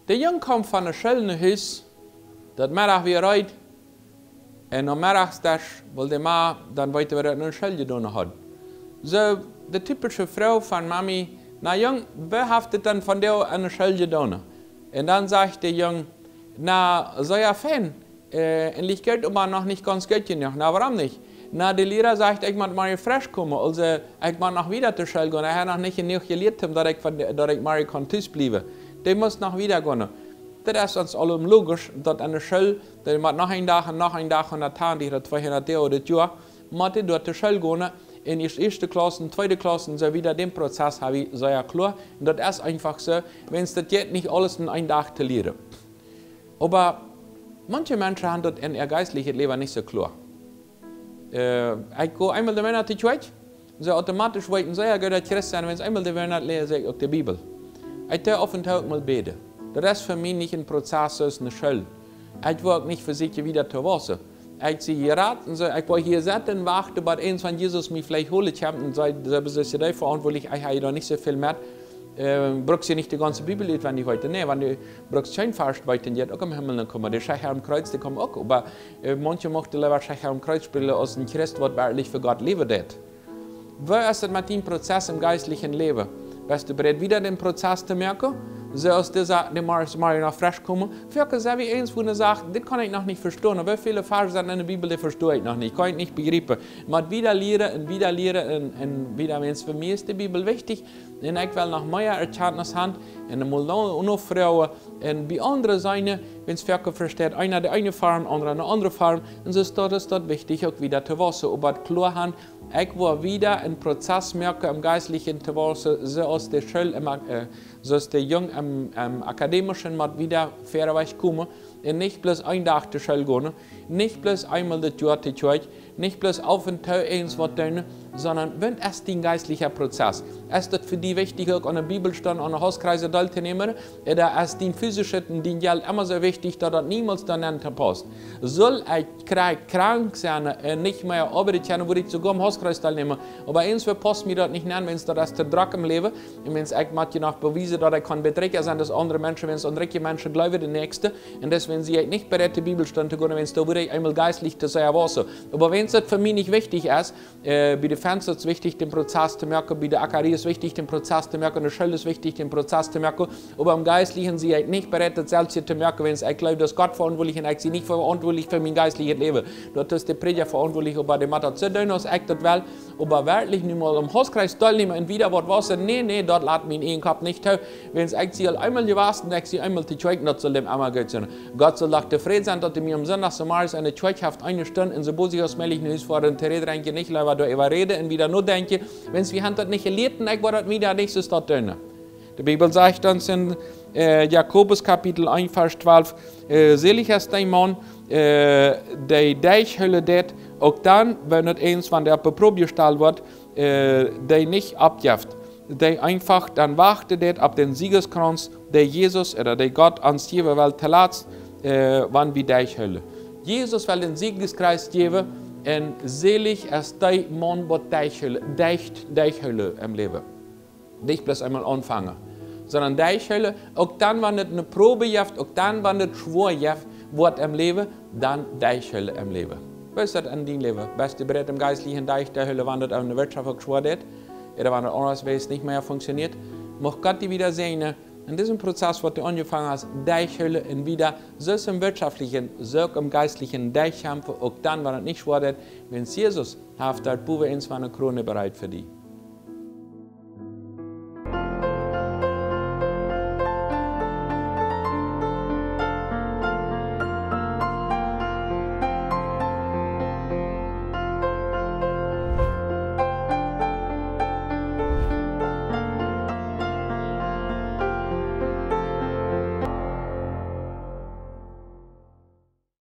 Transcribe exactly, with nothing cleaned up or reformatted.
De Jung kjeem von de School no Hus, daut Meddach wia reed, un aum Meddachsdesch wull de Ma dan weeten, waut hee enne School jedonen haud. Soo, de typische Froag von Mami: "Na Jung, woo haft et dan vondoag enne School jedonen?" Un dan sajcht de Jung: "Na, sea fein. Äh, un ekj weet oba noch nich gaunz goot jenuach." "Na, wuarom nich?" "Na, de Liera sajcht, ekj mott morjen fresch komen, aulsoo ekj mott noch wieda to School gonen. Ekj hab noch nich jenuach jelieet, om daut ekj von, daut ekj morjen kaun tus bliewen. Dee mott noch wieda gonen." Daut es ons aulem logisch, daut enne School, dee mott noch een Dach un noch een Dach, hundat twintich ooda tweehundat Doag ooda daut Joa, mott dee doa to School gonen, un es ieeschte Klauss un tweede Klauss un soo wieda, dän Prozess hab ekj sea kloa. Un daut es eefach soo, wiels daut jeit nich aules en een Dach to lieren. Oba manche Menschen haben daut en äa jeistlichet Läwen nich soo kloa. Äh, ekj go eemol de Moonat no de Kjoakj, soo automatisch woa ekj een sea gooda Christ sennen, wiels eemol de Moonat läs ekj uk de Bibel. Ekj doo auf un too uk mol bäden. Daut es fa mie nich een Prozess aus enne School. Ekj woa uk nich vesieekjen wieda to waussen. Ekj sie jerat un soo, ekj woa hia sitten un wachten, bat eena von Jesus mie veleicht holen kjemt un sajcht, soo best du veauntwuatlich, ekj hab doa nich soo väl met. Äh, brukst du nich de gaunze Bibel utwendich weeten. Nä, wan du brukst kjeen Varsch weeten, jeit uk em Himmel nenn komen. De Schächer aum Kjriez, dee komen uk. Oba, äh, manche muchten leewa Schächer aum Kjriez spälen aus een Christ, waut werkjlich fa Gott läwen deit. Woo es et met dän Prozess em jeistlichen Läwen? Best du bereit, wieda dän Prozess to moaken? Soo aus dise, de Mars, Mari noch fresch komen. Foaken sent wie eent, wua eena sajcht: "Dit kaun ekj noch nich vestonen. Woo väle Varsch sent enne Bibel, dee vesto ekj noch nich, kaun ekj nich bejriepen." Mott wieda lieren un wieda lieren un, un wieda, wiels fa mie es de Bibel wichtich. Un ekj well noch mea Erkjantnis haben un dan mol no-, nofroagen un bie aundre seenen, wiels foaken vesteit eena de eene Form, aundra ne aundre Form. Un soo es daut, es daut wichtich, uk wieda to waussen. Oba daut kloa haben, ekj woa wieda een Prozess moaken em jeistlichen to waussen, soo aus de School em, äh, soo aus de Jung em, em akademischen mott wieda wieda wajch komen. Un nich bloos een Dach to School gonen, nich bloos eemol daut Joa to Kjoakj, nich bloos auf un too eent waut doonen, sonda waut es dien jeistlicha Prozess? Es daut fa die wichtich, uk aun de Bibelstund, aun de Hauskreisen deeltonämen? Ooda es dien physisches un dien Jelt emma soo wichtich, daut daut niemols doa nenn pausst? Saul ekj krakjt krank sennen un nich mea oabeiden kjennen, wudd ekj soogoa aum Hauskreis deelnämen. Oba eent, woo pausst mie daut nich nenn, wiels daut es too drock em Läwen. Un wiels ekj mott je noch bewiesen, daut ekj kaun bäta sennen aus aundre Menschen, wiels aundre rikje Menschen jleewen de näakjste. Un deswäajen sie ekj nich bereit, de Bibelstund to gonen, wiels doa woa ekj eemol jeistlich too sea waussen. Oba wiels daut fa mie nich wichtich es, äh, bie de Fans es wichtich, dän Prozess to moaken, bie de Akarie es wichtich, dän Prozess to moaken, de School es wichtich, dän Prozess to moaken. Oba em jeistlichen sie ekj nich bereit, daut selfst to moaken, wiels ekj jleew, daut es Gott veauntwuatlich un ekj sie nich veauntwuatlich fa mien jeistlichet Läwen. Daut es de Prädja veauntwuatlich, oba dee mott daut soo doonen, aus ekj daut well. Oba werkjlich nu mol aum Hauskreis deelnämen un wieda waut waussen, nä, nä, daut lat mien eejnen Kopp nich too. Wiels ekj sie aul eemol jewast un ekj sie eemol to Kjoakj, daut saul däm emma goot sennen. Gott saul doch tofräd sennen, daut hee mie aum Sindach zemorjes enne Kjoakj haft, eene Stund, un soo bosich aus mäajlich no Hus foaren, to räden, nich leewa doaräwa räden un wieda nodenkjen, wiels wie haben daut nich jelieet un ekj woa daut wieda nich soo staut doonen. De Bibel sajcht ons en, äh, Jakobus Kapitel eent, Varsch twalf, äh: "Selig es dee Maun, äh, dee derchhoolen deit, uk dan, wan et eent, wan dee opp de Proow jestalt woat, äh, dee nich oppjeft, dee eefach dan wachten deit opp dän Siegeskrauns, dee Jesus ooda dee Gott ons jäwen well, toolatst, äh, wan wie derchhoolen." Jesus well dän Siegeskrauns jäwen, un selig es dee Maun, waut derchhoolen, derch-, derchhoolen em Läwen. Nich bloos eemol aunfangen, sonda derchhoolen, uk dan, wan et eene Proow jeft, uk dan, wan et schwoa jeft, woat em Läwen, dan derchhoolen em Läwen. Woo es daut en dien Läwen? Best du bereit, em jeistlichen derchtohoolen, wan et en de Wirtschaft uk schwoa jeit? Ooda wan et aundasch woo nich mea funkjsioneet? Mucht Gott die wieda säajnen en disen Prozess, waut du aunjefangen hast, derchhoolen un wieda, soo em wirtschaftlichen, soo uk em jeistlichen derchkjamfen, uk dan, wan et nich schwoa jeit, wiels Jesus haft doa bowen eent, wan eene Krone bereit fa die.